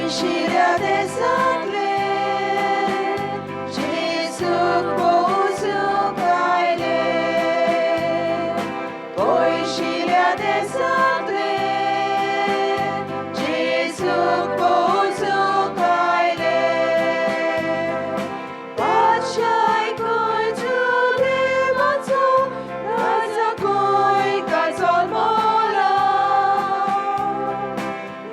पयशिल्या देसांतले जेजूक पोवचूंक आयले. पयशिल्या देसांतले जेजूक पोवचूंक आयले. बादशाय खंय देवाचो, राजा खंय काय जल्मला.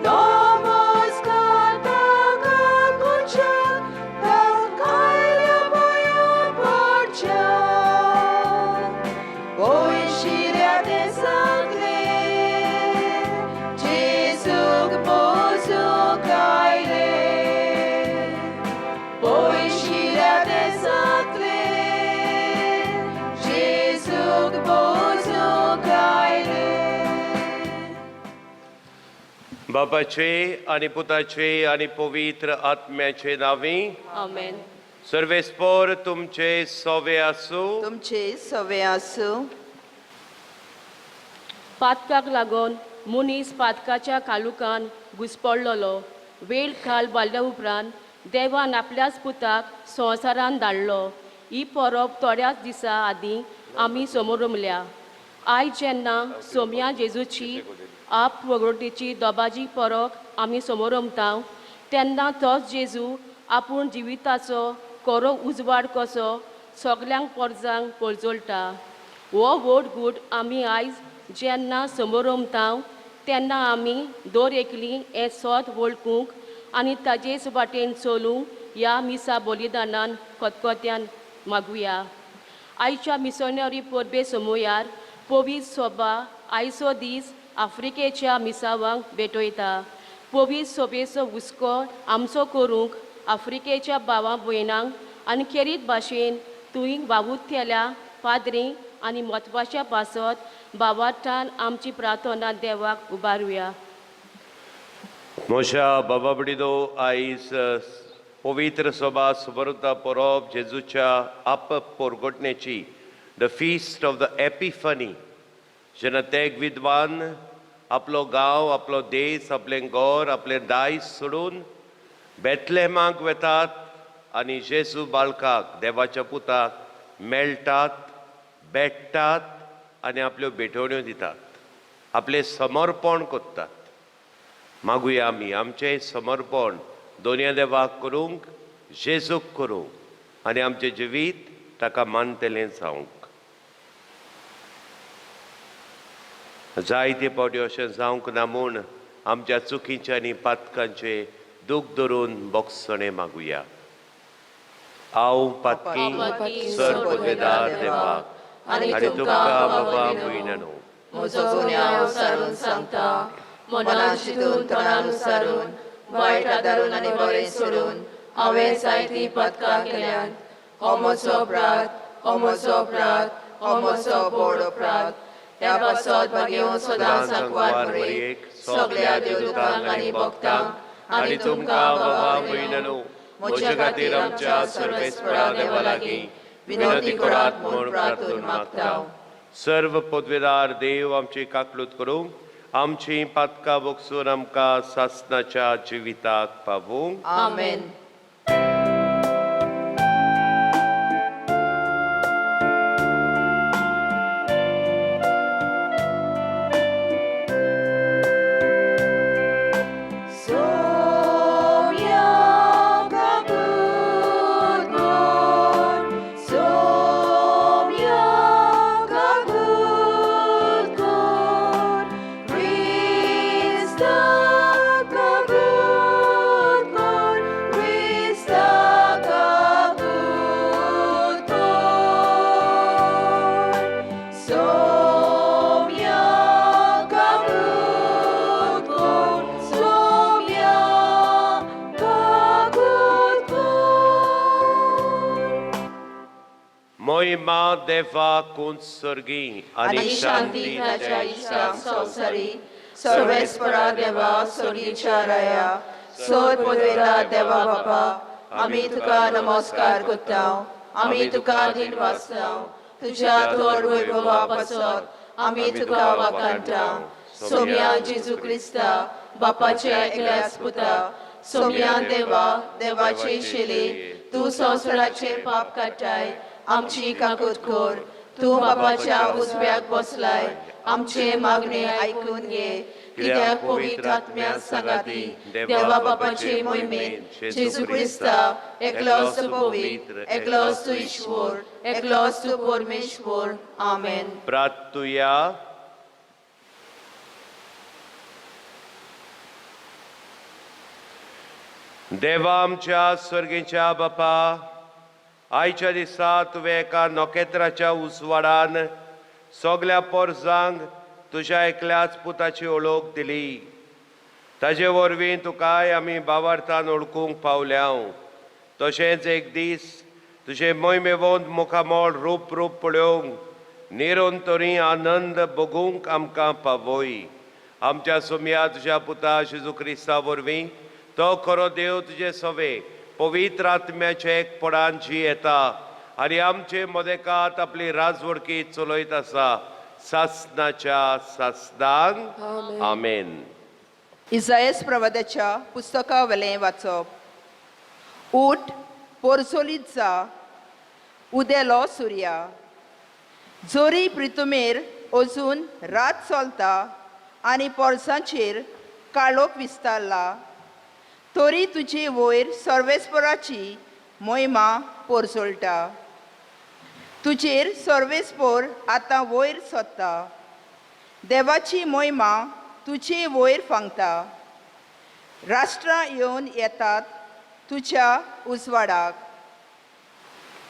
नमस्कार ताका करच्याक, ताकायल्या पांयां पडच्याक. पयशिल्या देसांतले जेजूक पोवचूंक आयले. पयशिल्या देसांतले जेजूक पोवचूंक आयले. बापाचे आनी पुताचे आनी पवित्र आत्म्याचे नांवी. आमेन. सर्वेस्पोर तुमचे सोवे आसूं. तुमचे सवे आसूं. पातकाक लागून मनीस पातकाच्या कालुकान घुसपडलेलो. वेळ काल बारल्या उपरांत देवान आपल्याच पुताक संवसारान धाडलो. ही परब थोड्याच दिसा आदीं आमी समोरमल्या. आयज जेन्ना सोमया जेजूची आप वगडटीची दोबाजी परब आमी समोरमता, तेन्ना तोच जेजू आपूण जिविताचो कोरो उजवाड कसो सगल्यांक पोरजांक पोळजोळटा. हो व्हड गूट आमी आयज जेन्ना समोरमता, तेन्ना आमी दर एकली हें सोद वळखूंक आनी ताजेच वाटेन चलूंक ह्या मिसा बलिदानान खतखत्यान मागुया. आयच्या मिसोनरी परबे समयार पवित्र सोबा आयचो दीस आफ्रिकेच्या मिसावांक भेटयता. पवित्र सोबेचो हुस्को आमचो करूंक आफ्रिकेच्या भावा भयणांक आनी खेरीत भाशेन तुंय वावुरतल्या पाद्री आनी म्हत्वाच्या पासत भावार्थान आमची प्रार्थना देवाक उबारुया. म्हज्या बाबा बडिदो, आयज पवित्र सभा सुबरता परब जेजूच्या आप पोरगोटण्याची, the feast of the Epiphany, जेन्ना तेग विद्वान आपलो गांव, आपलो देश, आपलें घर, आपलें दायज सोडून बेतलेमाक वेतात आनी जेजू बाळकाक, देवाच्या पुताक मेळटात, भेटतात आनी आपल्यो भेटवण्यो दितात, आपलें समर्पण करतात. मागुया आमी आमचें समर्पण दोनया देवाक करूंक, जेजूक करूंक आनी आमचें जिवीत ताका मानतलें जावंक. जायते फावटी अशें जावंक ना म्हूण आमच्या चुकीचें आनी पातकांचें दूख धरून बोगसणें मागुया. हांव पातकी सर पदवेदार देवाक आनी तुमकां बाबा भयणांनो, म्हजो गुन्यांव सारून सांगता. मनान चिंतून, तोंडान उसारून, वायट आदारून आनी बरें सोडून हांवें जायतीं पदकां केल्यांत. हो म्हजो अपराध, हो म्हजो अपराध, हो म्हजो व्हड अपराध. ह्या पासत भागेवन सदां सांकवार मरियेक, सगल्या देवदूतांक आनी भक्तांक आनी तुमकां बाबा भयणांनो, म्हजे खातीर आमच्या सर्वेस्परा देवा लागीं विनंती करात म्हूण प्रार्थून मागता. सर्व पदवेदार देव आमची काकलूत करूंक, आमची पातकां बोगसून आमकां सासनाच्या जिविताक पावूंक. आमेन. सोम्या काकूत कोर, सोम्या काकूत कोर, क्रिस्ता काकूत कोर, क्रिस्ता काकूत कोर. सोम्या काकूत कोर, सोम्या काकूत कोर. मोहिमा देवाक सर्गी आनी शांती ताच्या इश्टांक संवसारी. सर्वेस्परा देवा, सर्गीच्या राया, सोद पदवेला देवा बापा, आमी तुका नमस्कार करता, आमी तुका दिन वाचता. तुज्या थोड वैभवा पासत आमी तुका वाखाणटा. सोम्या जेजू क्रिस्ता, बापाच्या एकल्याच पुता, सोम्या देवा, देवाचे शिले, तूं संवसाराचे पाप काडटाय, आमची काकूत कर. तूं बापाच्या उजव्याक बसलाय, आमचे मागणे आयकून घे. कित्याक पवित्र आत्म्या सांगाती देवा बापाचे मोहिमेन जेजू क्रिस्ता, एकलोच तूं पवित्र, एकलोच तूं ईश्वर, एकलोच तूं परमेश्वर. आमेन. प्रार्थुया. देवा आमच्या स्वर्गीच्या बापा, आयच्या दिसा तुवें एका नखेत्राच्या उजवाडान सगल्या पोरसांक तुज्या एकल्याच पुताची ओळख दिली. ताजे वरवीं तुकाय आमी बावार्थान ओळखूंक पावल्या. तशेंच एक दीस तुजें मोहिमेवंत मुखामळ रूप रूप पळोवंक निरंतरी आनंद भोगूंक आमकां पावय. आमच्या सोमया तुज्या पुता जेजू क्रिस्ता वरवीं, तो खरो देव तुजे सवे पवित्र आत्म्याचे एकपणान जी येता आनी आमचे मदेकात आपली राजवडकी चलयत आसा सासनाच्या सासनांक. आमेन. इजायस प्रवादाच्या पुस्तका वेलें वाचप. उठ, पोरसोलीत जा, उदेलो सुर्या. जोरी प्रितुमेर अजून रात चलता आनी पोरसांचेर काळोख विस्तारला, तरी तुजी वयर सर्वेस्पराची मोहिमा पोरसोळटा. तुजेर सर्वेस्पोर आतां वयर सोदता. देवाची मोहिमा तुजे वयर फांगता. राष्ट्रां येवन येतात तुज्या उजवाडाक,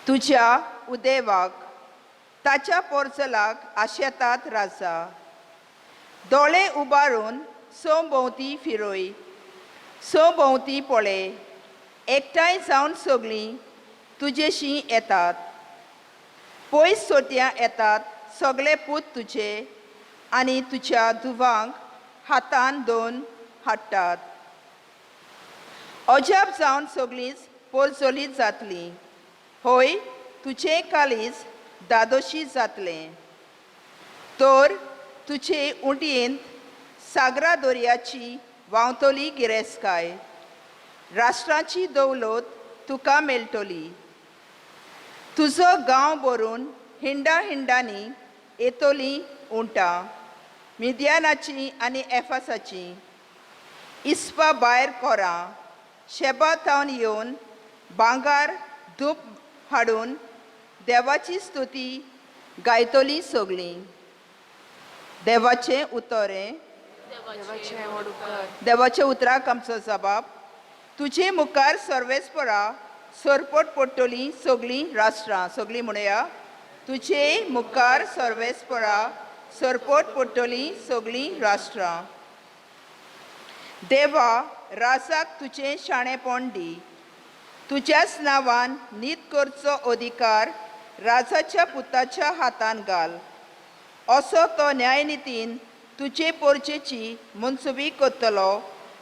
तुज्या उदेवाक, ताच्या पोरचलाक आशेतात राजा. दोळे उबारून सभोंवती फिरय, सभोंवती पळय. एकठांय जावन सगळीं तुजेशी येतात. पयस सोट्यां येतात सगळे पूत तुजे आनी तुज्या धुवांक हातान दोन हाडटात. अजाप जावन सगळींच पोरजोलीत जातलीं. हय, तुजें काळीज दादोशी जातलें. तर तुजे उंटयेंत सागरा दर्याची व्हांवतली गिरेस्तकाय, राष्ट्राची दौलत तुका मेळटली. तुजो गांव भरून हिंडा हिंडांनी येतली उंटां मिद्यानाची आनी एफासाची. इस्पा भायर कोरां शेबा थावन येवन भांगार धूप हाडून देवाची स्तुती गायतली सगळीं. देवाचें उतरें. देवाच्या उतराक आमचो जबाब. तुजे मुखार सर्वेस्परा सरपट पडटली सगळीं राष्ट्रां. सगळीं म्हणया, तुजे मुखार सर्वेस्परा सरपट पडटली सगळीं राष्ट्रां. देवा, राजाक तुजें शाणेपण दी. तुज्याच नांवान नीत करचो अधिकार राजाच्या पुताच्या हातान घाल. असो तो न्यायनितीन तुजे पोरचेची मनसुबी करतलो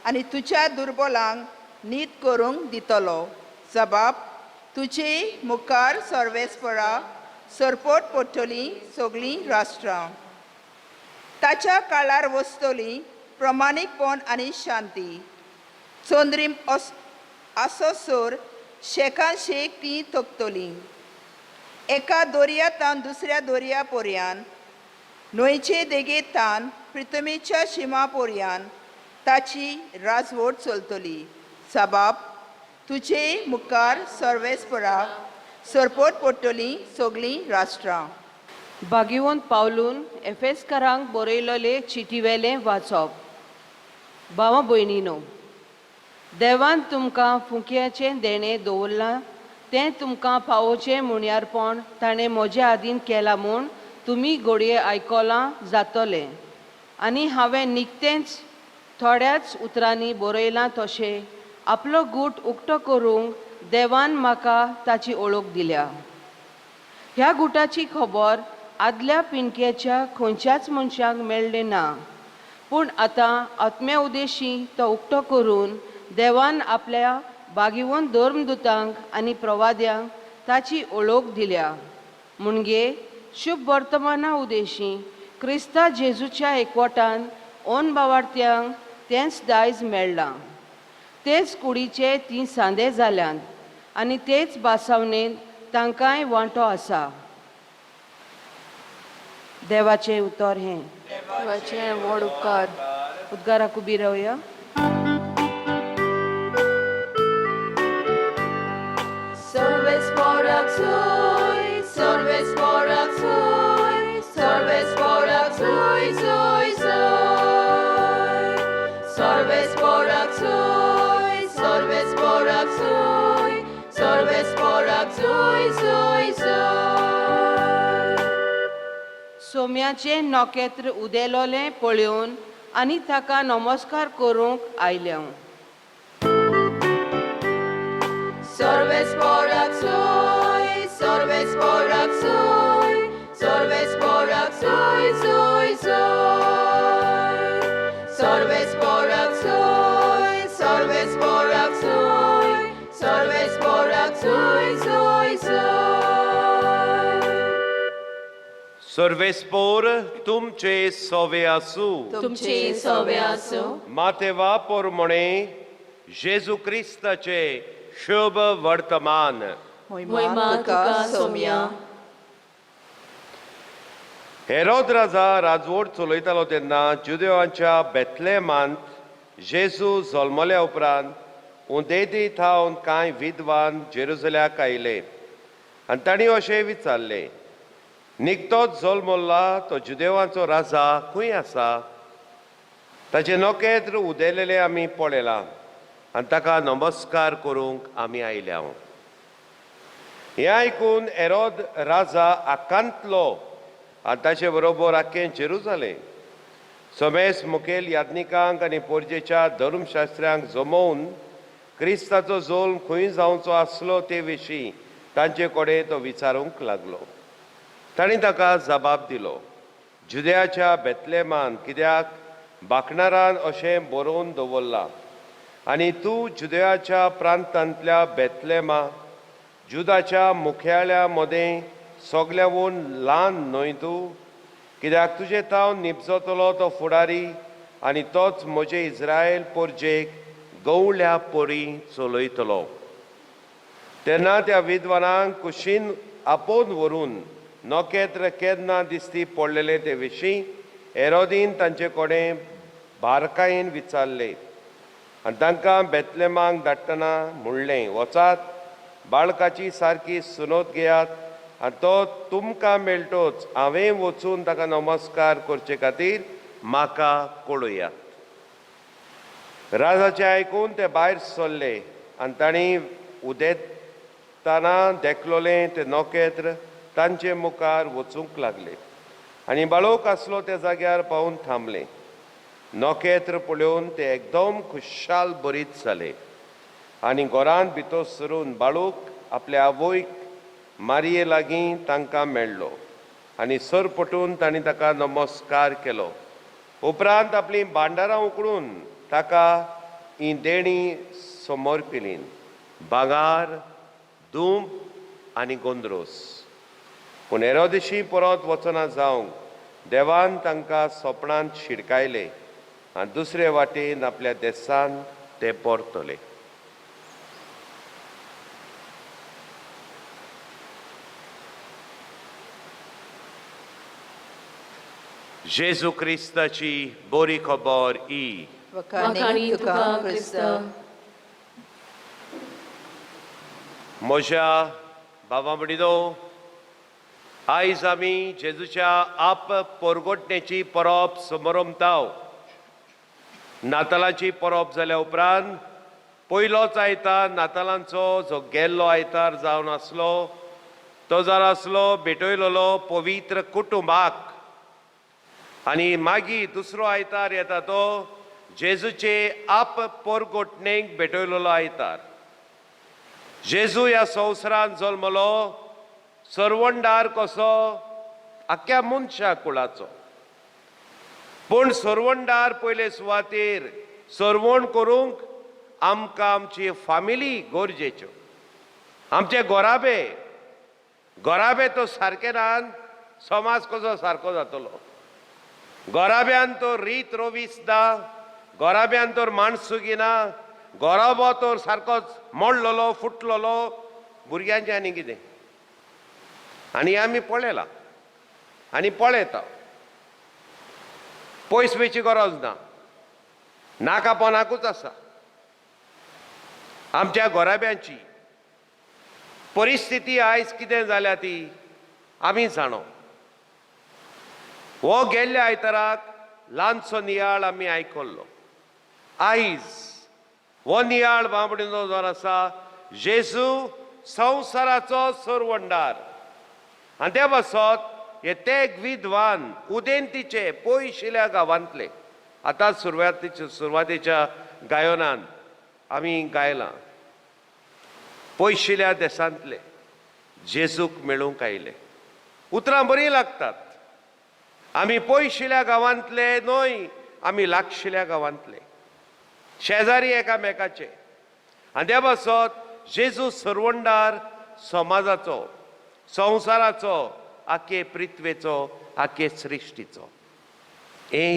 आनी तुज्या दुर्बलांक नीत करूंक दितलो. जबाब. तुजे मुखार सर्वेस्परा सरपट पडटली सगळीं राष्ट्रां. ताच्या काळार वसतली प्रमाणीकपण आनी शांती. चंद्रीम आसोसर शेकान शेक ती तकतली. एका दर्या तावन दुसऱ्या दर्या पोरयान, न्हंयचे देगेत तान प्रितमेच्या शिमा पोरयान ताची राजवट चलतली. सबाब. तुजे मुखार सर्वेस्परा सरपट पडटली सगळीं राष्ट्रां. भाग्यवंत पावलून एफेसकारांक बरयलेले चिटीवेलें वाचप. भावा भयणीनो, देवान तुमकां फुंकयाचें देणें दवरलां तें तुमकां पावोवचें म्हणयारपण ताणें म्हज्या आदीन केलां म्हूण तुमी घडये आयकलां जातलें. आनी हांवें निकतेंच थोड्याच उतरांनी बरयलां तशें आपलो गूट उक्तो करूंक देवान म्हाका ताची ओळख दिल्या. ह्या गुटाची खबर आदल्या पिणक्याच्या खंयच्याच मनशाक मेळ्ळें ना, पूण आतां आत्म्या उदेशी तो उक्तो करून देवान आपल्या भागिवंत धर्मदुतांक आनी प्रवाद्यांक ताची ओळख दिल्या. म्हणगे शुभ वर्तमाना उदेशी क्रिस्ता जेजूच्या एकवटान ओन बावार्थ्यांक तेंच दायज मेळ्ळां. तेच कुडीचे तीं सांदे जाल्यात आनी तेच भासावणेंत तांकांय वांटो आसा. देवाचें उतर हें. देवाचे व्हड उपकार. उद्गाराक उबी रावया. Solves porak sui, solves porak sui, solves porak sui, sui, sui. Solves porak sui, solves porak sui, solves porak sui, sui, sui. सोम्याचें नखेत्र उदेलोलें पळोवन आनी ताका नमस्कार करूंक आयलें हांव. Solves porak sui, solves porak sui, solves porak sui, sui, sui. Solves porak sui, solves porak sui, solves porak sui, sui, sui. सर्वेस्पोर तुमचे सोवे आसूं. तुमचे सोवे आसूं. मातेवा पोरमोणे जेजू क्रिस्ताचे शुभ वर्तमान. मोहिमा तुका सोम्या. हेरोद राजा राजवट चलयतालो तेन्ना जुदेवांच्या बेथलेमांत जेजू जल्मल्या उपरांत उदेंती थावन कांय विद्वान जेरुजल्याक आयले आनी तांणी अशें विचारलें, निकतोच जल्मल्ला तो जुदेवांचो राजा खंय आसा? ताचें नखेत्र उदेलेलें आमी पळयलां आनी ताका नमस्कार करूंक आमी आयल्या. हें आयकून हेरोद राजा आकांतलो आनी ताचे बरोबर आख्खें जेरुजालें. समेस मुखेल याज्ञिकांक आनी पोरजेच्या धर्मशास्त्र्यांक जमोवन क्रिस्ताचो जल्म खंय जावचो आसलो ते विशीं तांचे कडेन तो विचारूंक लागलो. तांणी ताका जबाब दिलो, जुदयाच्या बेतलेमान, कित्याक बाकणारान अशें बरोवन दवरलां, आनी तूं जुदयाच्या प्रांतांतल्या बेतलेमा, जुदाच्या मुखेल्या मदें सगल्यावून ल्हान न्हय तूं, कित्याक तुजे तावन निपजतलो तो फुडारी आनी तोच म्हजे इस्रायल पोरजेक गवळ्या परी चलयतलो. तेन्ना त्या विद्वानांक कुशीन आपोवन व्हरून नखेत्र केन्ना दिसती पडलेलें ते विशीं हेरोदीन तांचे कडेन बारकायेन विचारलें आनी तांकां बेतलेमाक धाडटना म्हणलें, वचात बाळकाची सारकी सुनोत घेयात आनी तो तुमकां मेळटोच हांवें वचून ताका नमस्कार करचे खातीर म्हाका कळयात. राजाचें आयकून ते भायर सरले आनी तांणी उदेताना देखलोलें तें नखेत्र तांचे मुखार वचूंक लागले आनी बाळोक आसलो त्या जाग्यार पावून थांबले. नखेत्र पळोवन ते एकदम खुशाल बरीच जाले आनी घरांत भितर सरून बाळूक आपल्या आवयक मारये लागीं तांकां मेळ्ळो आनी सरपटून तांणी ताका नमस्कार केलो. उपरांत आपलीं भांडारां उकडून ताका ही देणी समर्पिली, भांगार, धूम आनी गोंद्रोस. पूण हेरोदिशी परत वचना जावंक देवान तांकां सोपणांत शिडकायले आनी दुसरे वाटेन आपल्या देसान ते परतले. जेजू क्रिस्ताची बरी खबर ही. वाखाणी तुका क्रिस्त. म्हज्या बाबा म्हणिनो, आयज आमी जेजूच्या आप पोरगोटणेची परब समरमताव. नातालाची परब जाल्या उपरांत पयलोच आयतार नातालांचो जो गेल्लो आयतार जावन आसलो तो जावन आसलो भेटयलेलो पवित्र कुटुंबाक, आनी मागीर दुसरो आयतार येता तो जेजूचे आप पोरगोटणेक भेटयलेलो आयतार. जेजू ह्या संवसारांत जल्मलो सरवंडार कसो आख्ख्या मनशा कुळाचो, पूण सरवंडार पयले सुवातेर सरवण करूंक आमकां आमची फामिली गरजेच्यो, आमचे घराबे. घराबे तो सारके ना समाज कसो सारको जातलो? घराब्यान तो रीत रोवीस ना, घराब्यान तर माणसुकी ना, गोराबो तर सारकोच मोडलेलो फुटलेलो, भुरग्यांचें आनी कितें. आनी आमी पळयलां आनी पळयता, पयस वयची गरज ना, नाका पोनाकूच आसा. आमच्या घराब्यांची परिस्थिती आयज कितें जाल्या ती आमी जाणो. हो गेल्ल्या आयताराक ल्हानसो नियाळ आमी आयकल्लो. आयज हो नियाळ बाबडीनो जावन आसा जेजू संवसाराचो सरवंडार. आनी त्या पासत हे तेग विद्वान उदेंतीचे पयशिल्या गांवांतले, आतां सुरवातेच्या गायनान आमी गायलां, पयशिल्या देशांतले जेजूक मेळूंक आयले. उतरां बरीं लागतात. आमी पयशिल्या गांवांतले न्हय, आमी लागशिल्या गांवांतले, शेजारी एकामेकाचे. आनी त्या पासत जेजू सरवंडार समाजाचो, संवसाराचो, आखे पृथ्वेचो, आखे सृश्टीचो. हे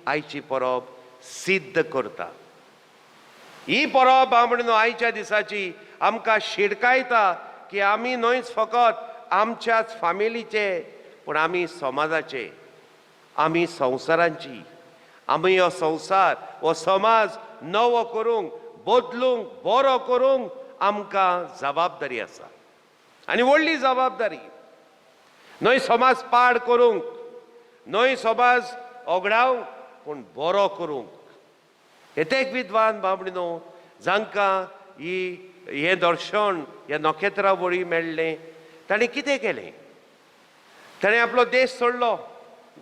आयची परब सिद्ध करता. ही परब बामणो आयच्या दिसाची आमकां शिडकायता की आमी न्हयच फकत आमच्याच फामिलीचे, पूण आमी समाजाचे, आमी संवसारांची, आमी हो संवसार, हो समाज नवो करूंक, बदलूंक, बरो करूंक आमकां जबाबदारी आसा. आनी व्हडली जबाबदारी न्हय समाज पाड करूंक, न्हय समाज ओगडावंक, पूण बरो करूंक. हे तेक विद्वान बाबडीनो जांकां ही हें दर्शन ह्या नखेत्रा वळी मेळ्ळें, ताणें कितें केलें? ताणें आपलो देश सोडलो,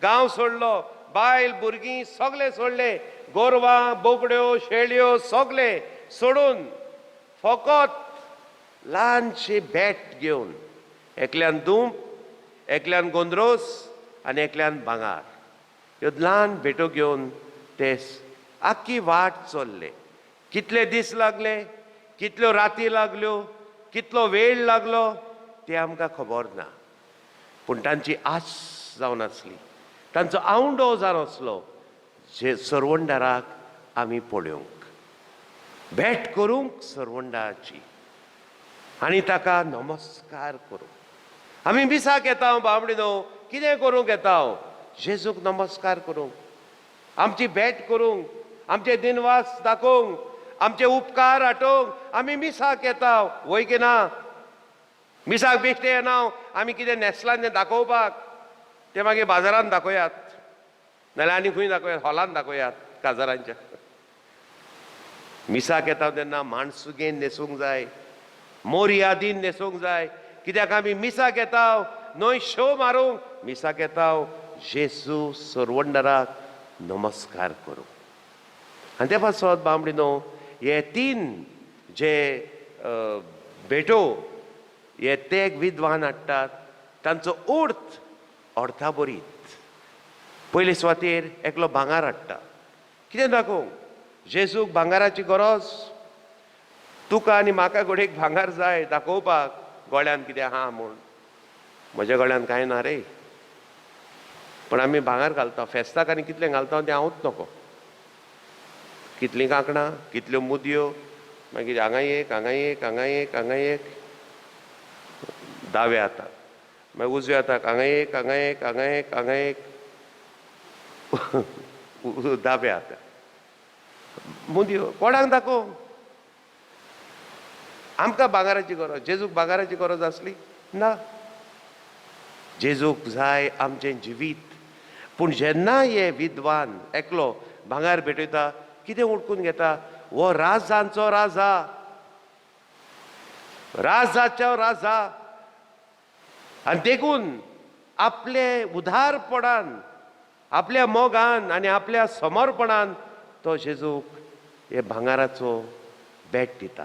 गांव सोडलो, बायल भुरगीं सगळें सोडलें, गोरवां बोकड्यो शेळयो सगळें सोडून फकत ल्हानशी भेट घेवन, एकल्यान धूप, एकल्यान गोंद्रोस आनी एकल्यान भांगार, ह्यो ल्हान भेटो घेवन ते आख्खी वाट चल्ले. कितले दीस लागले, कितल्यो राती लागल्यो, कितलो वेळ लागलो तें आमकां खबर ना, पूण तांची आस जावन आसली, तांचो आवंडो जावन आसलो जे सरवंडाराक आमी पळोवंक, भेट करूंक सरवंडाची आनी ताका नमस्कार करूंक. आमी मिसाक येता बाबडीनो, कितें करूंक येता? जेजूक नमस्कार करूंक, आमची भेट करूंक, आमचे दिनवास दाखोवंक, आमचे उपकार आटोवंक आमी मिसाक येता, वय की ना? मिसाक बेश्टे येना आमी, कितें न्हेसलां तें दाखोवपाक, तें मागीर बाजारान दाखोयात, नाल्यार आनी खंय दाखोयात, हॉलान दाखोयात काजारांच्या. मिसाक येता तेन्ना माणसुगेन न्हेसूंक जाय, मोर्यादीन न्हेसूंक जाय. कित्याक आमी मिसाक येता न्हय शो मारूंक, मिसाक येता जेजू सरवंडराक नमस्कार करूंक. आनी ते पासत बामडीनो हे तीन जे भेटो हे तेग विद्वान हाडटात तांचो अर्थ अर्थाबरीत. पयले सुवातेर एकलो भांगार हाडटा, कितें दाखोवंक? जेजूक भांगाराची गरज? तुका आनी म्हाका घडयेक भांगार जाय दाखोवपाक गळ्यान कितें आहा म्हूण. म्हज्या गळ्यान कांय ना रे, पूण आमी भांगार घालता फेस्ताक, आनी कितलें घालता तें हांवूच नको. कितलीं कांकणां, कितल्यो मुदयो, मागीर हांगा एक, हांगा एक, हांगा एक, हांगा एक, दाव्या हाताक, मागीर उजव्या हाताक हांगा एक, हांगा एक, हांगा एक, हांगा एक, दाव्या हाताक मुदयो. कोणाक दाखोवंक? आमकां भांगाराची गरज. जेजूक भांगाराची गरज आसली ना. जेजूक जाय आमचें जिवीत. पूण जेन्ना हे विद्वान एकलो भांगार भेटयता, कितें उडकून घेता? हो राजांचो राजा, राजाचो राजा. आनी देखून आपले उदारपणान, आपल्या मोगान आनी आपल्या समर्पणान तो जेजूक हे भांगाराचो भेट दिता.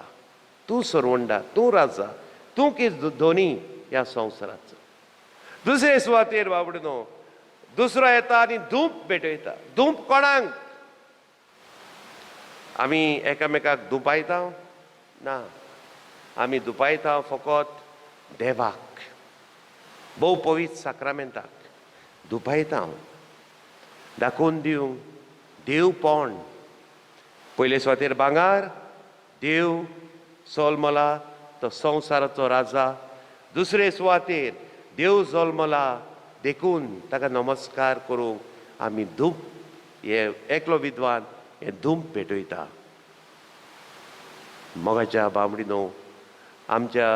तूं सरवंडा, तूं राजा, तूं की धोनी ह्या संवसाराचो. दुसरे सुवातेर बाबडीनो दुसरो येता आनी धूप भेटयता. धूप कोणाक? आमी एकामेकाक दुपायता ना, आमी दुपायता फकत देवाक, भोव पवित्र साक्रामेंताक दुपायता. दाखोवन दिवंक देवपण. पयले सुवातेर भांगार, देव जल्मला तो संवसाराचो राजा. दुसरे सुवातेर देव जल्मला देखून ताका नमस्कार करूंक आमी धूप, हे एकलो विद्वान हे धूप भेटयता. मोगाच्या बामडिनो, आमच्या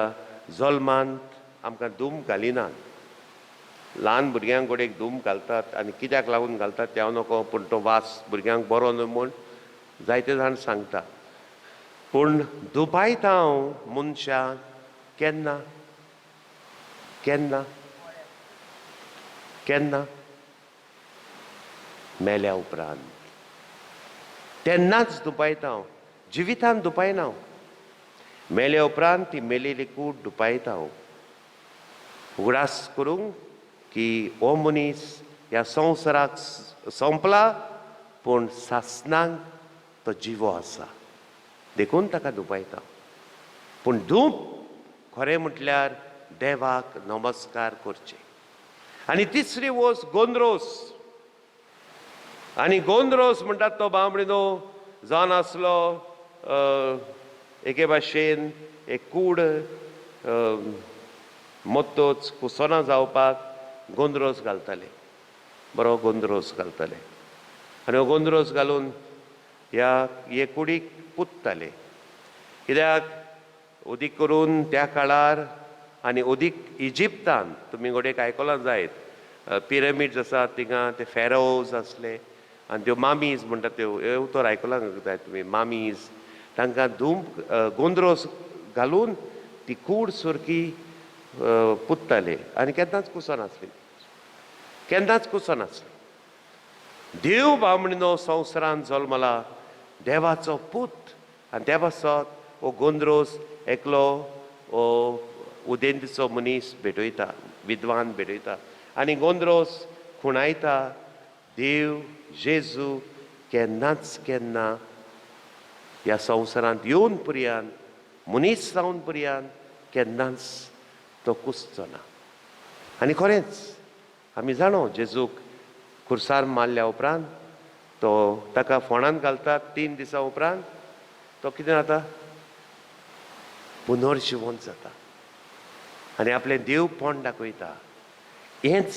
जल्मांत आमकां धूम घालिनात. ल्हान भुरग्यांक गोडेक धूम घालतात आनी कित्याक लागून घालतात तें हांव नको, पूण तो वास भुरग्यांक बरो न्हय म्हूण जायते जाण सांगता. पूण दुबायता हांव मनशाक केन्ना केन्ना केन्ना मेल्या उपरांत तेन्नाच दुबायता हांव. जिवितान दुबायना हांव, मेल्या उपरांत ती मेलेली कूड दुबायता हांव. उगडास करूंक की हो मनीस ह्या संवसाराक सोंपला, पूण सासणाक तो जिवो आसा, देखून ताका दुबायता. पूण धूप खरें म्हटल्यार देवाक नमस्कार करचें. आनी तिसरी वस्त गोंद्रोस. आनी गोंद्रोस म्हणटात तो बामडिनो जावन आसलो एके भाशेन एक कूड मत्तोच कुसना जावपाक गोंद्रोस घालताले, बरो गोंद्रोस घालताले. आनी हो गोंद्रोस घालून ह्या हे कुडीक पुत्ताले. कित्याक उदीक करून त्या काळार आनी उदीक इजिप्तान तुमी घडयेक आयकलां जायत, पिरॅमिड्स आसात थिंगा ते फेरोज आसले आनी त्यो मामीज म्हणटात त्यो, हें उतर आयकलां जायत तुमी, मामीज. तांकां धूम गोंद्रोस घालून ती कूड सारकी पुत्ताले आनी केन्नाच कुसनासली, केन्नाच कुसनासली. देव बामणिनो संवसारान जल्मला, देवाचो पूत, आनी त्या पासत हो गोंद्रोस एकलो हो उदेंतीचो मनीस भेटयता, विद्वान भेटयता आनी गोंद्रोस खुणायता देव जेजू केन्नाच केन्ना ह्या संवसारांत येवन पर्यान मनीस जावन पर्यान केन्नाच तो कुसचो ना. आनी खरेंच आमी जाणो जेजूक खुर्सार मारल्या उपरांत तो ताका फोंडांत घालतात. 3 दिसां उपरांत तो कितें जाता, पुनर्जिवंत जाता आनी आपलें देवपण दाखयता. हेंच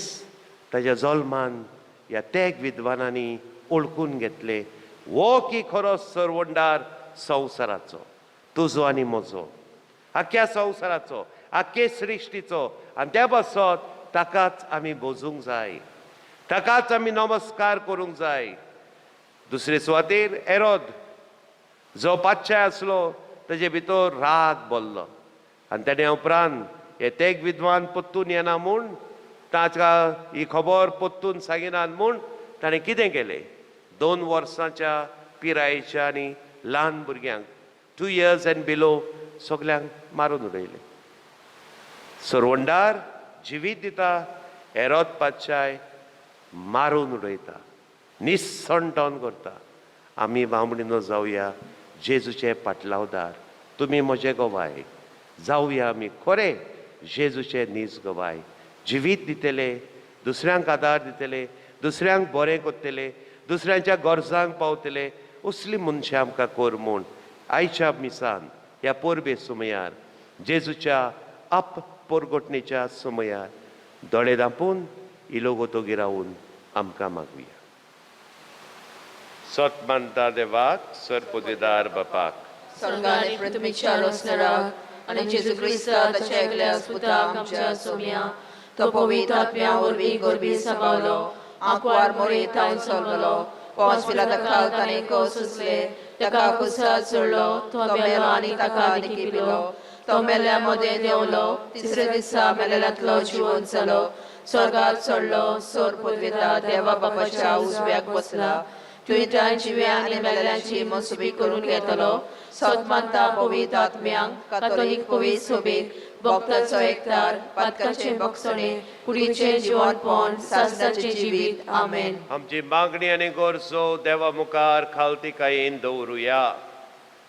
ताज्या जल्मान ह्या तेग विद्वानांनी ओळखून घेतलें, हो की खरो सरवंडार संवसाराचो, तुजो आनी म्हजो, आख्ख्या संवसाराचो, आख्खे सृश्टीचो. आनी त्या पासत ताकाच आमी बोजूंक जाय, ताकाच आमी नमस्कार करूंक जाय. दुसरे सुवातेर एरोद जो पातशाय आसलो ताजे भितर राग भरलो आनी तेणे उपरांत हे तेग विद्वान परतून येना म्हूण, ताका ही खबर परतून सांगिनात म्हूण ताणें कितें केलें, 2 वर्सांच्या पिरायेच्या आनी ल्हान भुरग्यांक 2 इयर्स एंड बिलो सगल्यांक मारून उडयलें. सरवंडार जिवीत दिता, एरोद पातशाय मारून उडयता, निसणटोन करता. आमी बामणिनो जावया जेजूचे पाटलावदार, तुमी म्हजे गवाय जावया, आमी खरें जेजूचे नीज गवाय. जिवीत दितले, दुसऱ्यांक आदार दितले, दुसऱ्यांक बरें करतले, दुसऱ्यांच्या गरजांक पावतले, असली मनशां आमकां कर म्हूण आयच्या मिसान ह्या परबे समयार जेजूच्या आप पोरगोटणेच्या समयार दोळे धांपून इलोगोतोगी रावून आमकां मागुया. सत मानता देवाक, सरपुदेदार बापाक, स्वर्गान प्रथमेच्या रोसनराक आनी जेजू क्रिस्ता ताच्या एकल्या पुताक आमच्या सोम्या, तो पवित्र आत्म्या वरवीं गोरबी सांबावलो, आंकवार मोरे थावन चल्लो, पोंस पिलाता ताणें कस सुचले, ताका कुसाद सोडलो, तो मेलो आनी ताका निकिपिलो, तो मेल्या मदें देंवलो, तिसरे दिसा मेलेल्यांतलो जिवन जालो, स्वर्गात चडलो, सोर पुदवेता देवा बापाच्या उजव्याक बसला, तुवें जिव्या आनी मेलेल्यांची मनसुबी करून घेतलो. सत मानता पवित्र आत्म्यांक, कातोलीक पवित्र सोबीक, भक्ताचो एकतार, पातकाचे बक्षणे, कुडीचें जिवनपण, सासणाचें जिवीत. आमेन. आमची मागणी आनी गरजो देवा मुखार खालतिकायेन दवरुया.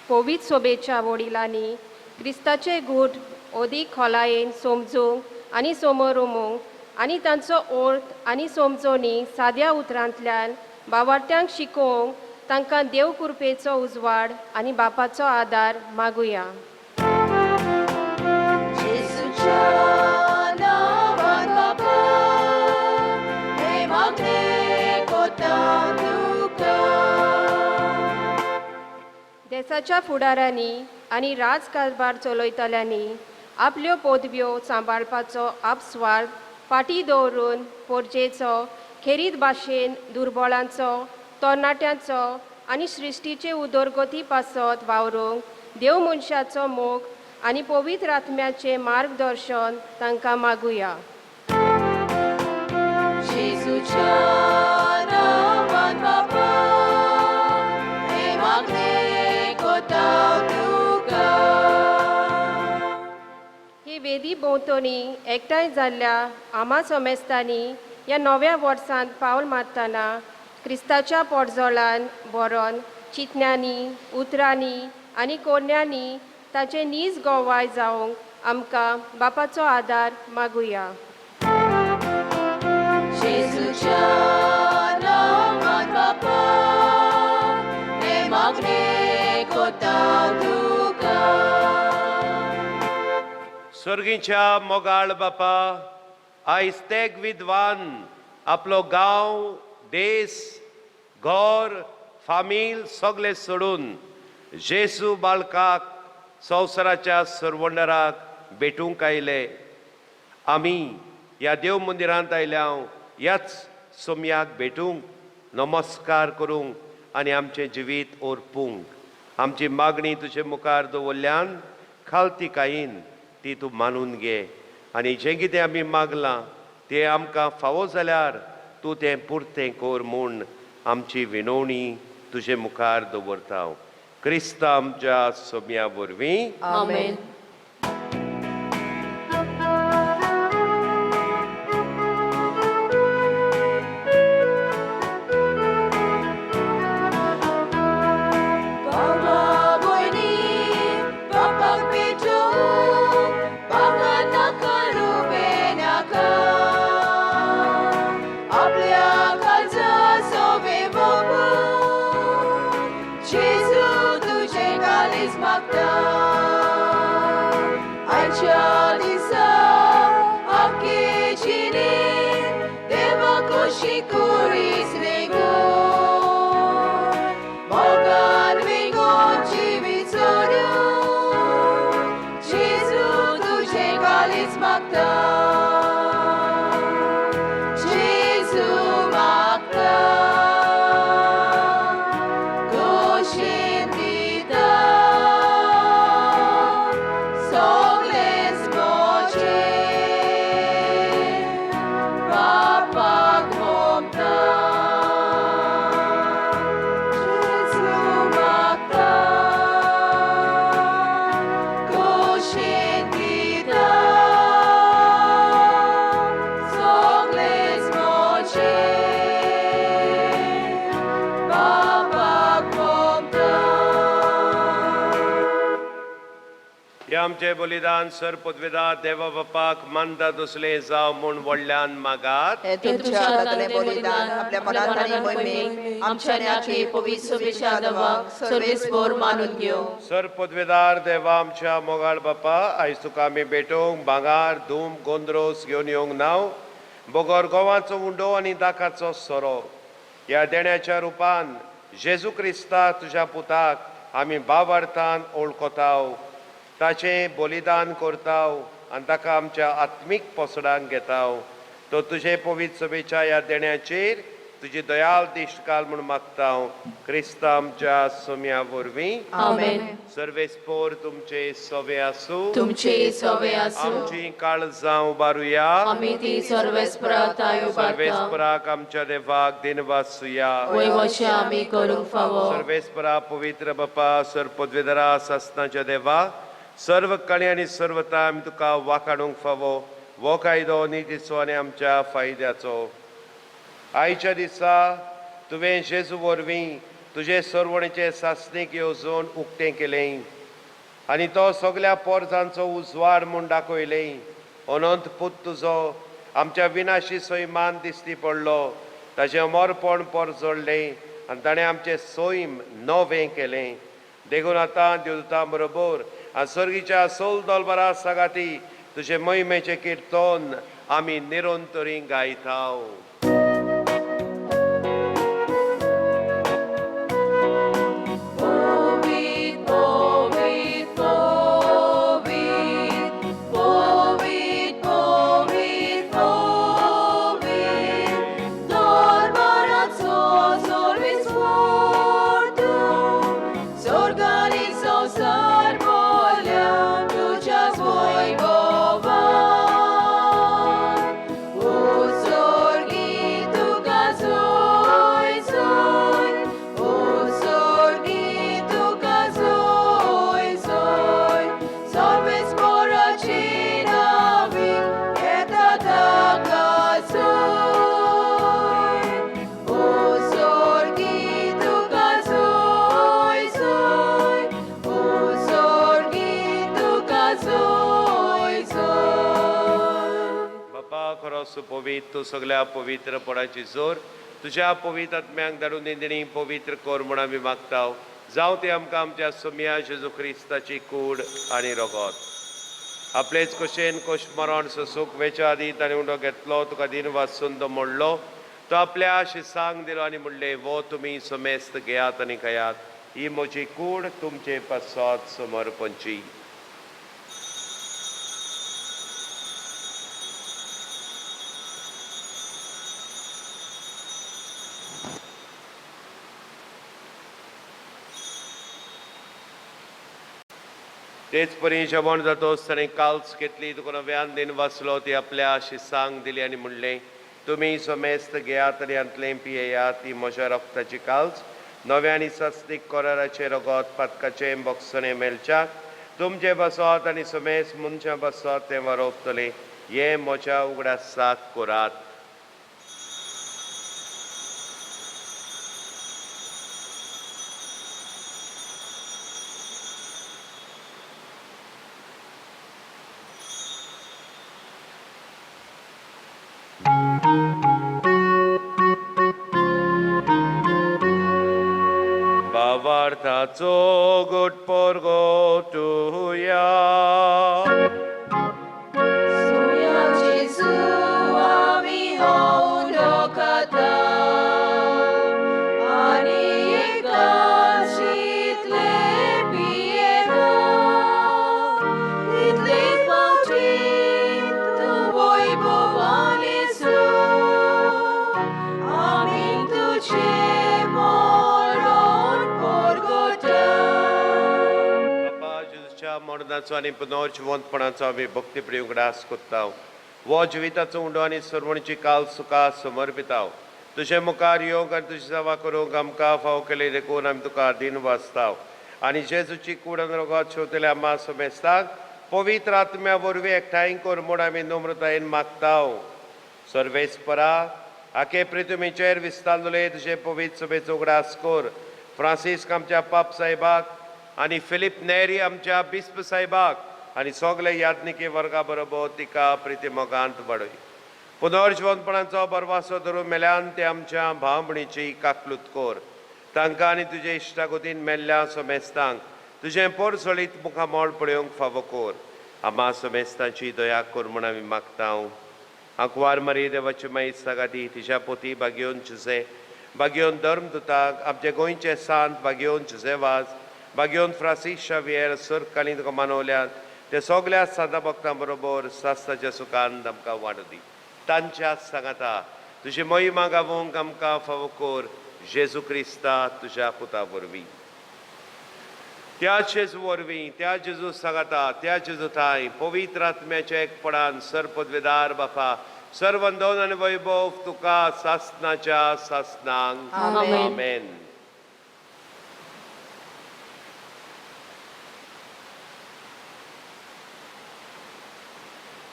पवित्र सोबेच्या वडिलांनी क्रिस्ताचे गूट अदीक खोलायेन समजूंक आनी समोरमूंक आनी तांचो अर्थ आनी समजणी साद्या उतरांतल्यान बावार्थ्यांक शिकोवंक तांकां देव कृपेचो उजवाड आनी बापाचो आदार मागुया. जेजूच्या नांवान बापा, हें मागणें कोता तुका. देसाच्या फुडाऱ्यांनी आनी राजकारभार चलयतल्यांनी आपल्यो पदव्यो सांबाळपाचो आपस्वार्थ फाटीं दवरून पोरजेचो खेरीत भाशेन दुर्बळांचो, तरणाट्यांचो आनी सृश्टीचे उदरगती पासत वावरूंक देव मनशाचो मोग आनी पवित्र आत्म्याचें मार्गदर्शन तांकां मागुया. जेजूच्या नांवान बापा, हें मागणें कोता तुका. ही वेदी भोंवतणी एकठांय जाल्ल्या आमा समेस्तांनी ह्या नव्या वर्सांत पावल मारतना क्रिस्ताच्या पोटजोळान बरोवन चिंतन्यांनी, उतरांनी आनी कोरण्यांनी ताचें नीज गोवाय जावंक आमकां बापाचो आदार मागुया. जेजूच्या नांवान बापा, हें मागणें कोता तुका. सर्गीच्या मोगाळ बापा, आयज तेग विद्वान आपलो गांव, देस, घर, फामील सगळे सोडून जेजू बाळकाक संवसाराच्या सरवंडराक भेटूंक आयले. आमी ह्या देव मंदिरांत आयल्या ह्याच सोमयाक भेटूंक, नमस्कार करूंक आनी आमचें जिवीत ओरपूंक. आमची मागणी तुजे मुखार दवरल्यान खालतिकायेन ती तूं मानून घे आनी जें कितें आमी मागलां तें आमकां फावो जाल्यार तूं तें पुरतें कर म्हूण आमची विनवणी तुजे मुखार दवरता हांव. क्रिस्त आमच्या सोम्या वरवीं. आमेन. बाबा भयणी बापाक पेटोवंक बाबा नाका रुपें नाका, आपल्या काळजा सोबे बाबू जेजू तुजें काळीज मागता. आयच्या दिसा आख्खे जिणेंत देवा खोशी कुरीस वेगून, मोगान वेगून जिवीत सोडून जेजू तुजें काळीज मागता. जेजू मागता, खोशेन दिता सगळेंच म्हजें, बापाक ममता. जेजू मागता, खोशेन दिता सगळेंच म्हजें, बापाक ममता. हे आमचें बलिदान सर पदवेदार देवा बापाक मानता तसलें जावं म्हूण व्हडल्यान मागात. हे तुमच्या हातांतलें बलिदान आपल्या मनात आनी मोहिमेक आमच्या आनी पवित्र सभेच्या देवाक सर्वेस्पोर मानून घेवं. सर पदवेदार देवा आमच्या मोगाळ बापा, आयज तुका आमी भेटोवंक भांगार, धूम, गोंद्रोस घेवन येवंक नाव, बगर गोवाचो उंडो आनी दाकाचो सोरो. ह्या देण्याच्या रुपान जेजू क्रिस्ता तुज्या पुताक आमी बावार्थान ओळखताव, ताचें बलिदान करताव आनी ताका आमच्या आत्मीक पोसडांक घेताव. तो तुजे पवित्र सभेच्या ह्या देण्याचेर तुजी दयाल दिश्ट घाल म्हूण मागता हांव. क्रिस्त आमच्या सोम्या वरवीं. आमेन. सर्वेस्पोर तुमचे सवे आसूं. तुमचे सवे आसूं. आमची काळजां उबारुया. आमी ती सर्वेस्परा ताय उबारता. सर्वेस्पराक आमच्या देवाक दिनवासुया. वयवशे आमी करूंक फावो. सर्वेस्परा पवित्र बापा, सर पदवेधरा सासनाच्या देवा, सर्व कणी आनी सर्वता आमी तुका वाखाणूंक फावो वो कायदो नितीचो आनी आमच्या फायद्याचो. आयच्या दिसा तुवें जेजू वरवीं तुजे सरवणेचे सासणीक येवजण उक्तें केलें आनी तो सगल्या पोरजांचो उजवाड म्हूण दाखयलें. अनंत पूत तुजो आमच्या विनाशी सैमान दिश्टी पडलो, ताचें अमरपण पोरजोडलें आनी ताणें आमचें सैम नवें केलें. देखून आतां देवदूतां बरोबर आनी सर्गीच्या सोल दोलबरा सागाती तुजे महिमेचें किर्तन आमी निरंतरी गायताव. Povit, povit, povit, povit, povit, povit, Dormarațo solvis fortum, s'organizau sarbolea, duceați voi bovan. Usorghitu ca zoi, zoi, usorghitu ca zoi, zoi, sorves poracina vi, etata ca zoi. Usorghitu ca zoi, zoi, usorghitu ca zoi, zoi. बापा खरो सुपवित्र तूं सगल्या पवित्रपणाची जोर तुज्या पवित्र आत्म्यांक धाडून निंदणी पवित्र कर म्हूण आमी मागता. जावं ते आमकां आमच्या सोम्या जेजू क्रिस्ताची कूड आनी रगत. आपलेच कशेन कोश मरण सोसूक वेच्या आदी ताणें उंडो घेतलो, तुका दिन वाचून तो मोडलो, तो आपल्या शिसांक दिलो आनी म्हणलें, वो तुमी समेस्त घेयात आनी खायात, ही म्हजी कूड तुमचे पासत समर्पणची. तेच परी जेवण जातोच ताणें काल्स घेतली, तुका नव्यान दिन वाचलो, ती आपल्या शिसांक दिली आनी म्हणलें, तुमी समेस्त घेयात आनी हांतलें पियेयात, ती म्हज्या रक्ताची काल्स नव्या आनी सस्तीक कराराचें रगत पातकाचें बॉक्सणें मेळच्याक तुमचें बसत आनी समेस्त मनशां बसत तें वारोवतलें. हें म्हज्या उगडासाक करात. भावार्थाचो गोट पोरगो तुया. Soya Jesu आमी हो उंडो खाता, आनी एकाशींतले पियेता, तितले फावटी तूं वैभवान येसू, आमी तुजें मरण परगटा. बापा जेजूच्या मरणाचो आनी पुनर्जिवंतपणाचो आमी भक्तीप्रिय उगडास कोत्ता. हो जिविताचो उंडो आनी सर्वणची काल सुखा समर्पिताव. तुजे मुखार येवंक आनी तुजी सेवा करूंक आमकां फावो केली देखून आमी तुका दिन वाचताव. आनी जेजूची कूड आनी रगत शेवतल्या आमा समेस्ताक पवित्र आत्म्या वरवीं एकठांय कर म्हूण आमी नम्रतायेन मागताव. सर्वेस्परा आखे पृथ्वीचेर विस्तारले तुजे पवित्र सभेचो उगडास कर. फ्रांसीस्क आमच्या पाप साहेबाक आनी फिलीप नेरी आमच्या बिस्प साहेबाक आनी सगळे याज्ञिकी वर्गा बरोबर तिका प्रिती मोगांत वाडय. पुनर्जिवंतपणाचो बरवासो धरून मेल्यान ते आमच्या भाव भयणीची काकलूत कर. तांकां आनी तुजे इश्टागतीन मेल्ल्या समेस्तांक तुजें पोरसळीत मुखामळ पळोवंक फावो कर. आमा समेस्तांची दया कर म्हूण आमी मागता. आंकवार मारी देवाची माई सागाती तिच्या पोती बागेवन जुजे बागेवन धर्मदुताक आमचे गोंयचे सांत बागेवन जुजे वाज बागेवन फ्रांसीस शावियर सरकाली तुका मानवल्यात ते सगल्या सादा भक्तां बरोबर सास्ताच्या सुखान आमकां वाडू दी. तांच्या सांगाता तुजी महिमा गावोंक आमकां फावो कर जेजू क्रिस्ता तुज्या पुता वरवीं. त्या जेजू वरवीं, त्या जेजू सांगाता, त्या जेजू थांय पवित्र आत्म्याच्या एकपणान सर्पदवेदार बापा सर्वंदन आनी वैभव तुका सासनाच्या सासनांक. आमेन. आमेन.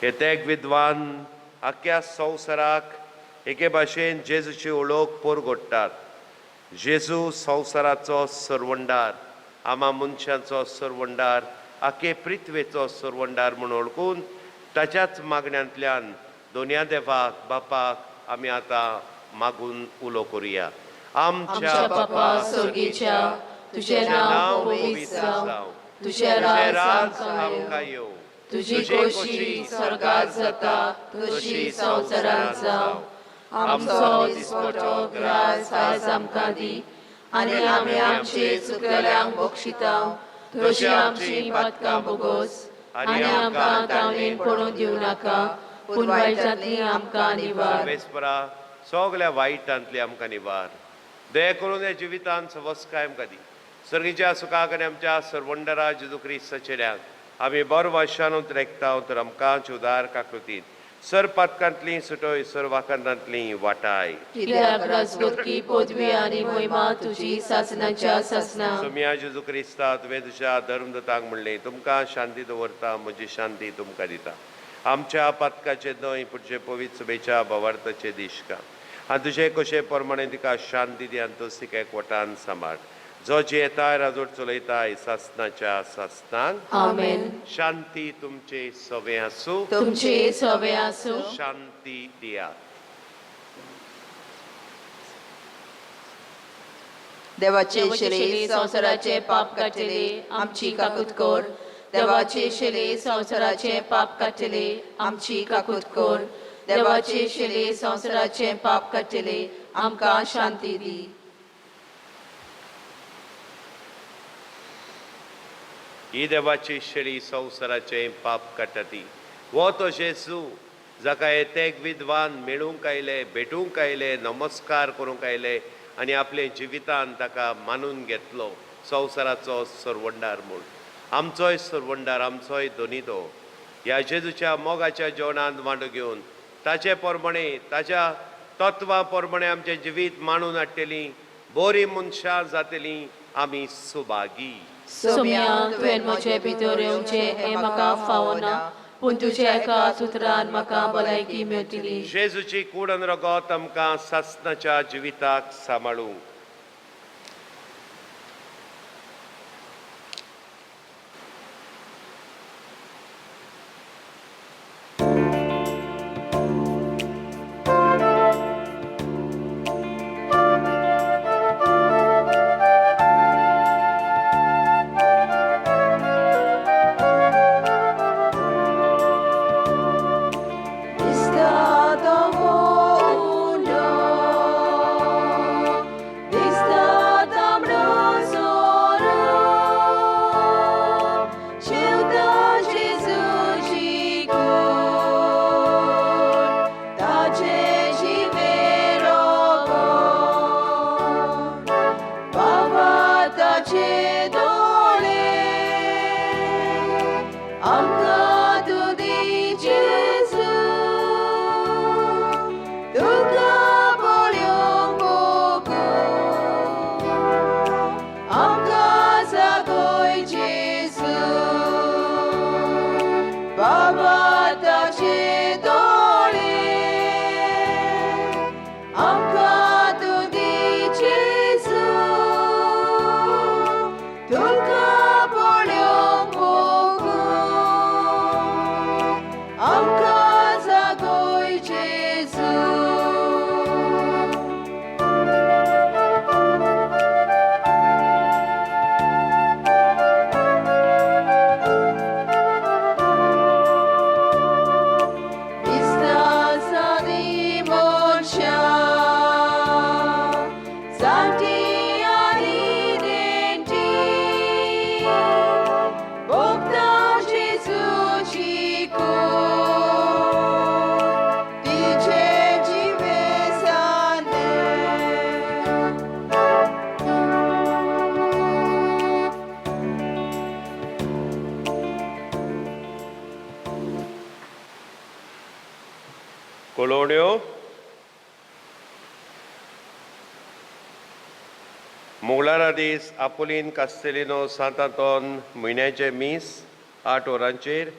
हे तेग विद्वान आख्या संवसाराक एके भाशेन जेजूची ओळख पोरगोडटात. जेजू संवसाराचो सरवंडार, आमा मनशांचो सरवंडार, आखे पृथ्वेचो सरवंडार म्हूण वळखून ताच्याच मागण्यांतल्यान दोनया देवाक बापाक आमी आतां मागून उलो करुया. आमच्या बापा स्वर्गीच्या, तुजें नांव पवित्र जावं, तुजें राज आमकां येवं, तुजी खोशी स्वर्गात जाता तशी संवसारांत जावं. आमचो दिसपटो ग्रास आयज आमकां दी आनी आमी आमचे चुकलेल्यांक बक्षिता तशी आमची पातकां बोगोस आनी आमकां तावणेन पडून दिवं नाका, पूण वायटांतली आमकां निवार. सर्वेस्परा, सगल्या वायटांतली आमकां निवार. दया करून ह्या जिवितांत सवस्काय आमकां दी. सर्गीच्या सुखाक आनी आमच्या सरवंडरा जेजू क्रिस्ताच्या आमी बरो वाशानूत रेखता तर आमकां उदार काकृतीन सर पातकांतली सुटोय, सर वाकांतांतली वाटाय. कित्याक राजगोतकी, पदवी आनी मोहिमा तुजी सासनाच्या सासना. सोम्या जेजू क्रिस्ता, तुवें तुज्या धर्मदूतांक म्हणलें, तुमकां शांती दवरता, म्हजी शांती तुमकां दिता. आमच्या पातकाचे न्हय, पुढचे पवित्र सभेच्या भावार्थाचे दिश्का आनी तुजे कशे प्रमाणे तिका शांती दी आनी तूं तिका एकवटान सांबाळ, जो जियेताय राजवट चलयताय सासनाच्या सासनाक. आमेन. शांती तुमचे सवे आसूं. तुमचे सवे आसूं. शांती दियात. देवाचे देवाचे शिले शिले संवसाराचे पाप काडटले, आमची काकूत कर. देवाचे शिले संवसाराचे पाप काडटले, आमची काकूत कर. देवाचे शिले संवसाराचे पाप काडटले, आमकां शांती दी. ही देवाची शेळी संवसाराचें पाप काडटा ती. हो तो जेजू जाका हे तेग विद्वान मेळूंक आयले, भेटूंक आयले, नमस्कार करूंक आयले आनी आपले जिवितान ताका मानून घेतलो संवसाराचो सरवंडार म्हूण. आमचोय सरवंडार, आमचोय धनी तो. ह्या जेजूच्या मोगाच्या जेवणांत वांटो घेवन ताचे प्रमाणे, ताच्या तत्वां प्रमाणे आमचें जिवीत मांडून हाडटलीं, बरीं मनशां जातलीं आमी सुभागी. सोम्या, तुवें म्हजे भितर येवचें हें म्हाका फावना, पूण तुज्या एका सुत्रान म्हाका भलायकी मेळटली. जेजूची कूड आनी रगत आमकां सासनाच्या जिविताक सांबाळूंक. दिसता तो उंडो, दिसता तांबडो सोरो, शिंवता जेजूची कूड, ताचें जिवें रगत, बाबा ताचे दोळे, आमकां तूं दी जेजू, तुका पळोवंक मोगून, आमकां जागय जेजू, बाबा ताचे दोळे, आमकां तूं दी जेजू, तुका पळोवंक मोगून, आमकां जागय जेजू. दिसता सादी मनशां, जाणटी आनी नेणटी, भोगता जेजूची कूड, तिचें जिवें सांदें. कळोवण्यो. मंगळारा दीस आपोलीन कास्तेलिनो सांतांतोन म्हयन्याचें मीस 8 वरांचेर.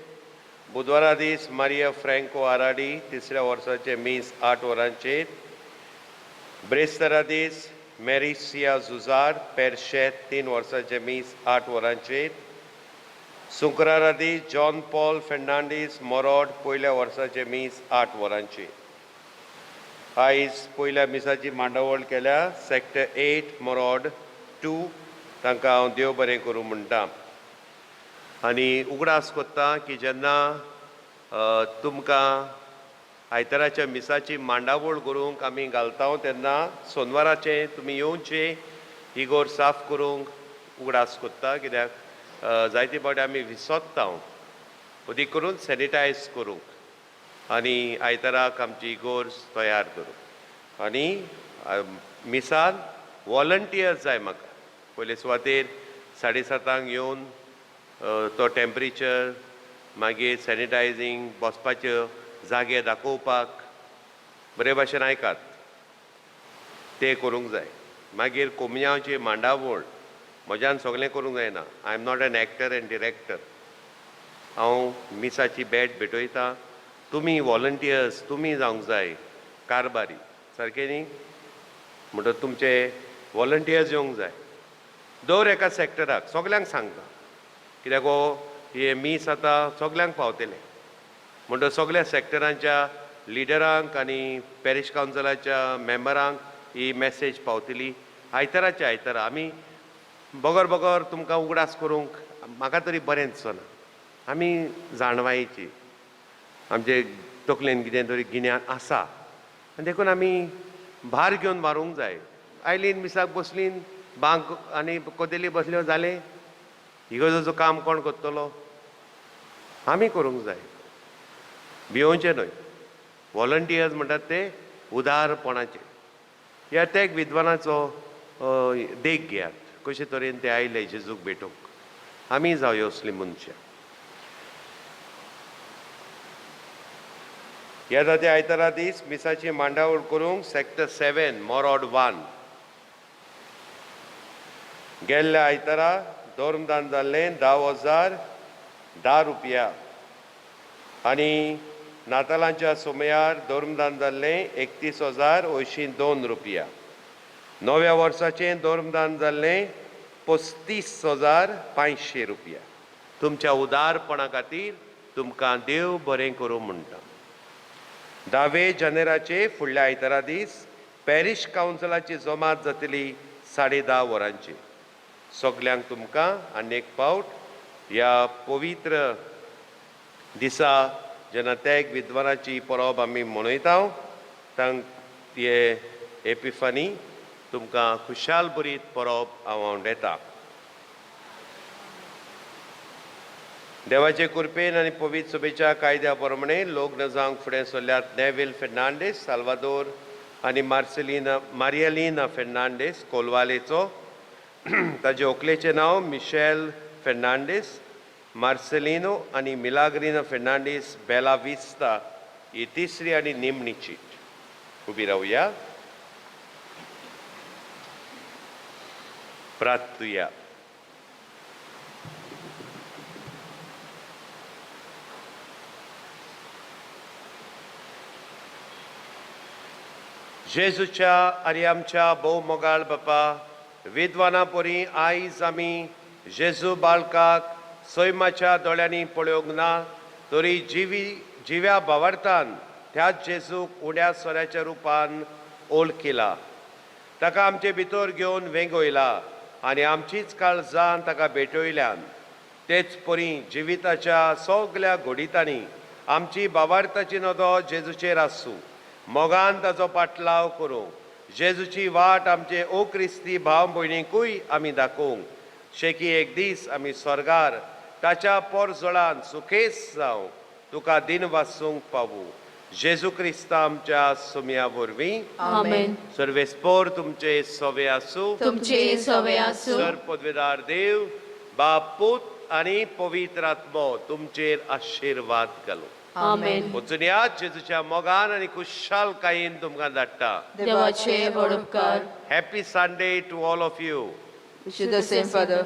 बुधवारा दीस मारिया फ्रँको आराडी तिसऱ्या वर्साचें मीस 8 वरांचेर. ब्रेस्तारा दीस मेरिसिया जुजार पेरशेत 3 वर्साचें मीस 8 वरांचेर. शुक्रारा दीस जॉन पॉल फेर्नांडीस मोरोड पयल्या वर्साचें मीस 8 वरांचेर. आयज पयल्या मिसाची मांडावळ केल्या सेक्टर 8 मोरॉड 2, तांकां हांव देव बरें करूं म्हणटा. आनी उगडास कोत्ता की जेन्ना तुमकां आयताराच्या मिसाची मांडावळ करूंक आमी घालता तेन्ना सोनवाराचें तुमी येवचें इगोर साफ करूंक उगडास कोत्ता, कित्याक जायते फावटी आमी विसोत्ता अदीक करून सॅनिटायज करूंक आनी आयताराक आमची इगोर्स तयार करूंक. आनी मिसान वॉलंटियर्स जाय म्हाका. पयले सुवातेर 7:30 येवन तो टेम्परेचर, मागीर सॅनिटायजींग, बसपाच्यो जागे दाखोवपाक बरे भाशेन आयकात, ते करूंक जाय. मागीर कोमयांवची मांडावळ म्हज्यान सगळें करूंक जायना. I am not an actor and director. हांव मिसाची बॅट भेटयता, तुमी वॉलंटियर्स तुमी जावंक जाय कारबारी, सारकें न्ही? म्हणटच तुमचे वॉलंटियर्स येवंक जाय दर एका सॅक्टराक. सगल्यांक सांगता, कित्याक हो हे मीस आतां सगल्यांक पावतलें, म्हणटच सगल्या सॅक्टरांच्या लिडरांक आनी पॅरीश कावन्सिलाच्या मेंबरांक ही मॅसेज पावतली. आयताराच्या आयतारा आमी बगर बगर तुमकां उगडास करूंक म्हाका तरी बरें दिसना. आमी जाणवायेची आमचे तकलेन कितें तरी गिन्यान आसा आनी देखून आमी भार घेवन मारूंक जाय. आयलीन मिसाक बसलीन, बांक आनी कदेली बसल्यो जालें. इगर्जेचो काम कोण करतलो? आमी करूंक जाय, भियोवचें न्हय. वॉलंटियर्स म्हणटात ते उदारपणाचे. ह्या त्या एक विद्वानाचो देख घेयात, कशे तरेन ते आयले जेजूक भेटूंक. आमी जावया असलीं मनशां. येता ते आयतारा दीस मिसाची मांडावळ करूंक सेक्टर 7 मोरॉड 1. गेल्ल्या आयतारा धर्मदान जाल्लें 10,010 रुपया आनी नातालांच्या सोमयार धर्मदान जाल्लें 31,082 रुपया. नव्या वर्साचें धर्मदान जाल्लें 35,500 रुपया. तुमच्या उदारपणा खातीर तुमकां देव बरें करूं म्हणटा. 10 जानेराचे फुडल्या आयतारा दीस पॅरीश कावन्सिलाची जमात जातली 10:30 वरांची. सगल्यांक तुमकां आनी एक फावट ह्या पवित्र दिसा जेन्ना त्याग विद्वानाची परब आमी मनयता तांक हे एपिफनी तुमकां खुशाल बरीत परब हांव आवडेता. देवाचे कृपेन आनी पवित्र सभेच्या कायद्या प्रमाणे लग्न जावंक फुडें सरल्यात नेवील फेर्नांडीस साल्वादोर आनी मार्सेलिना मारियलिना फेर्नांडीस कोलवालेचो. ताजे व्हंकलेचें नांव मिशेल फेर्नांडीस मार्सेलिनो आनी मिलाग्रिना फेर्नांडीस बेला विस्ता ही तिसरी आनी निमणी चीट. उबी रावया, प्रार्थुया. जेजूच्या आनी आमच्या भोव मोगाळ बापा, विद्वाना परी आयज आमी जेजू बाळकाक सैमाच्या दोळ्यांनी पळोवंक ना तरी जिव्या भावार्थान त्याच जेजूक उण्या सोऱ्याच्या रुपान ओळखिला. ताका आमचे भितर घेवन वेंगयला आनी आमचीच काळजान ताका भेटयल्यान. तेच परी जिविताच्या सगल्या घडितांनी आमची भावार्थाची नदर जेजूचेर आसूं, मोगान ताचो पाटलाव करूंक, जेजूची वाट आमचे ओ क्रिस्ती भाव भयणीकूय आमी दाखोवंक, शेकी एक दीस आमी स्वर्गार ताच्या पोरजोळान सुखेस जावं तुका दिन वासूंक पावूं. जेजू क्रिस्ता आमच्या सुमया वरवीं. आमेन. सर्वेस्पोर तुमचे सवे आसूं, तुमचे सवे आसूं. सर पदवेदार देव बाप पूत आनी पवित्र आत्मो तुमचेर आशिर्वाद घालूं. आमेन. वचून यात जेजूच्या मोगान आनी खुशालकायेन तुमकां धाडटा. देवाचे व्हड उपकार. Happy Sunday to all of you. Wish you the same, Father.